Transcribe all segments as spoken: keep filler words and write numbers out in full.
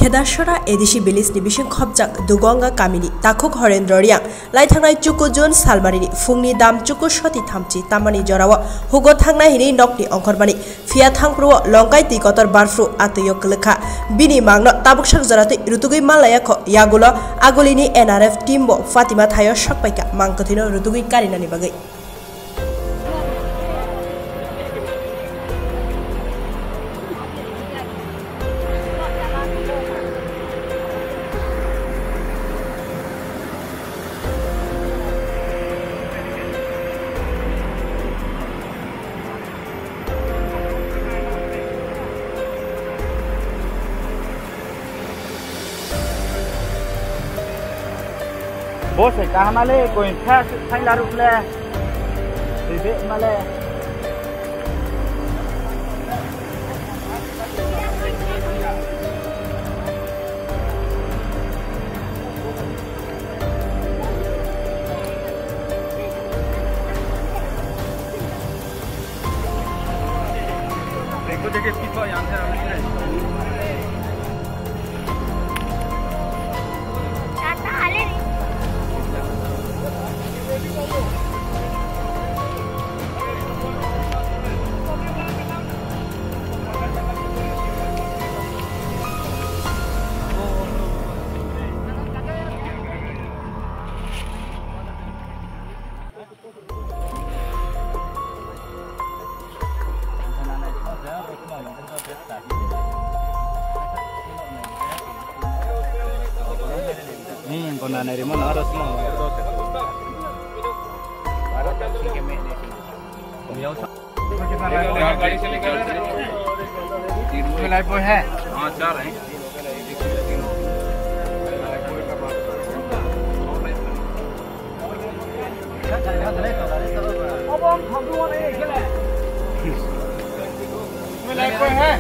Khedasora A D C village ni bising khopjak Dugonga kamini takhuk Horendro Riang lai thangnai chuku June salmarini phungni dam chuku soti thamchi tamani jorao hugo thangnai hini nokni ongkhormani. Phiya thangphuru o longkai twi kotor barphru atwi o kwlwkha. Bini mangno tabuksak joratwi rutugwi manlaiya kho. Yagulo agulini N R F team bo Fatima thaio sokpaikha mang kwthwino rutugwi karinani bagwi. Bo se kaham le, koin kha se thai laruk le. Twi be ma le. Life boy hai.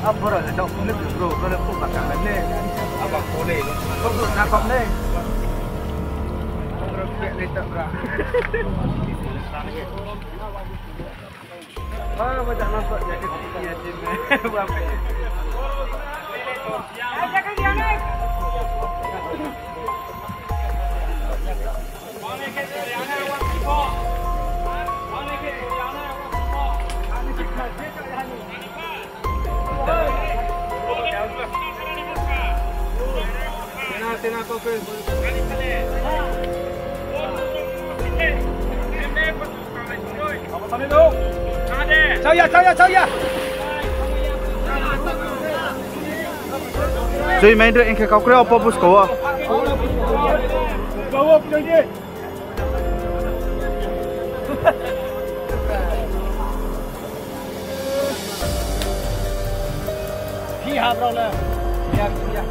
Abora le dok le bro, bro le puk bakang le. Abang kole. Bro, bro, na kok le. Bro, le tak bra. Chaya, chaya, chaya. Joi main re engke kaukre opo busko o. Hi ha bro le. Ya, ya.